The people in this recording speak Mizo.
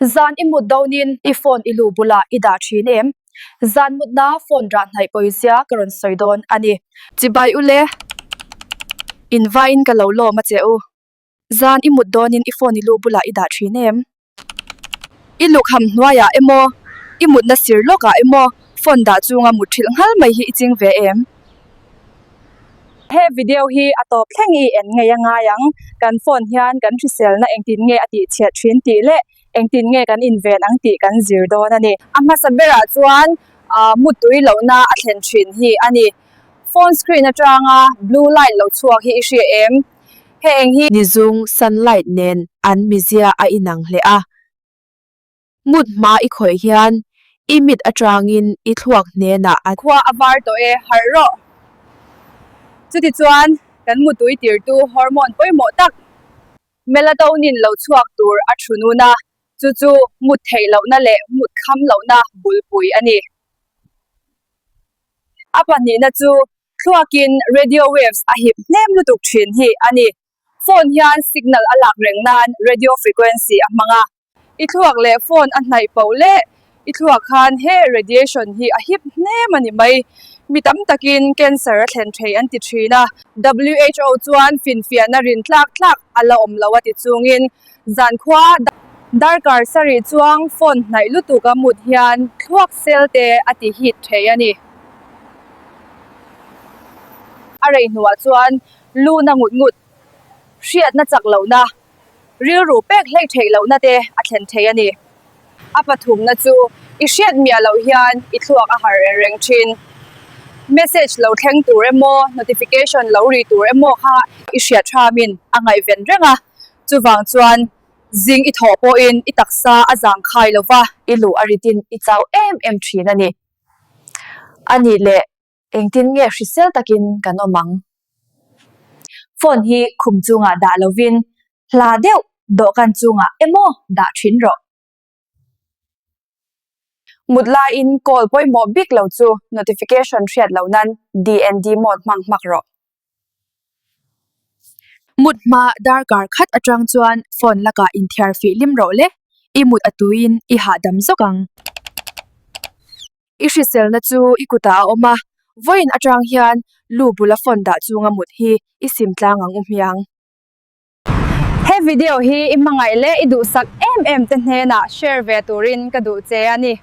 Zan i mut dawnin i phone i lu bulah i dah thin em? Zan mutna phone rah hnaih pawizia ka rawn sawi dawn a ni. Chibai u le, invaiin ka lo lawm a che u. Zan i mut dawnin i phone i lu bulah i dah thin em? I lukham hnuaiah emaw, i mutna sir lawkah emaw phone dah chunga mut thrilh nghal mai hi i ching ve em? He video hi a tawp thleng i en ngei a ngai ang. Kan phone hian kan hriselna engtin nge a tih chhiat thin tih leh engtin nge kan inven ang tih kan zir dawn a ni. A hmasa berah chuan mutui lohna a thlen thin hi a ni. Phone screen atanga blue light lo chhuak hi i hria em? He eng hi. Nizung sunlight nen an mizia a inang hle a. Mut hma i khawih hian i mit atangin i thluak hnenah a. Khua a var tawh e, harh rawh. Chutichuan, kan mutui tirtu hormone pawimawh tak melatonin lo chhuak tur a thu nun a, chu chu mut theih lohna leh mut kham lohna bulpui a ni. A pahnihna chu thluakin radio waves a hip hnem lutuk thin hi a ni. Phone hian signal a lak reng nan radio frequency a hmang a. I thluak leh phone a hnaih poh leh i thluak khan he radiation hi a hip hnem a ni mai. Mi tam takin cancer a thlen thei an ti thin a. WHO chuan finfiahna rin tlak tlak a la awm lo a ti chungin zankhua darkar sarih chuang phone hnaih lutuk a mut hian thluak cell te a ti hit thei a ni. A rei hnuah chuan luna ngut ngut, hriatna chak lohna, rilru pek hlei theih lohna te a thlen thei a ni. A pathumna chu i hriat miah loh hian i thluak a harh reng reng thin. Message lo thleng tur emaw, notification lo ri tur emaw kha i hriat hramin a ngaihven reng a, chuvang chuan zing i thawh pawhin i taksa a zangkhai lo va. I luh a ritin i chau em em thin a ni. A nih leh Engtin nge hrisel takin kan awm ang? Phone hi khum chungah dah lovin hla deuh dawhkan chungah emaw dah thin rawh. Mut laiin call pawimawh bik lo chu notification hriat loh nan DND mode hmang hmak rawh. Mut hma darkar khat atang chuan phone lakah inthiar fih hlim rawh le, i mut a tuiin i hahdam zawk ang. I hriselna chu i kutah a awm a, vawiin atang hian lu bula phone dah chunga mut hi i sim tlang ang u hmiang. He video hi i hmangaih leh i duhsak em em te hnenah share ve turin ka duh che a ni.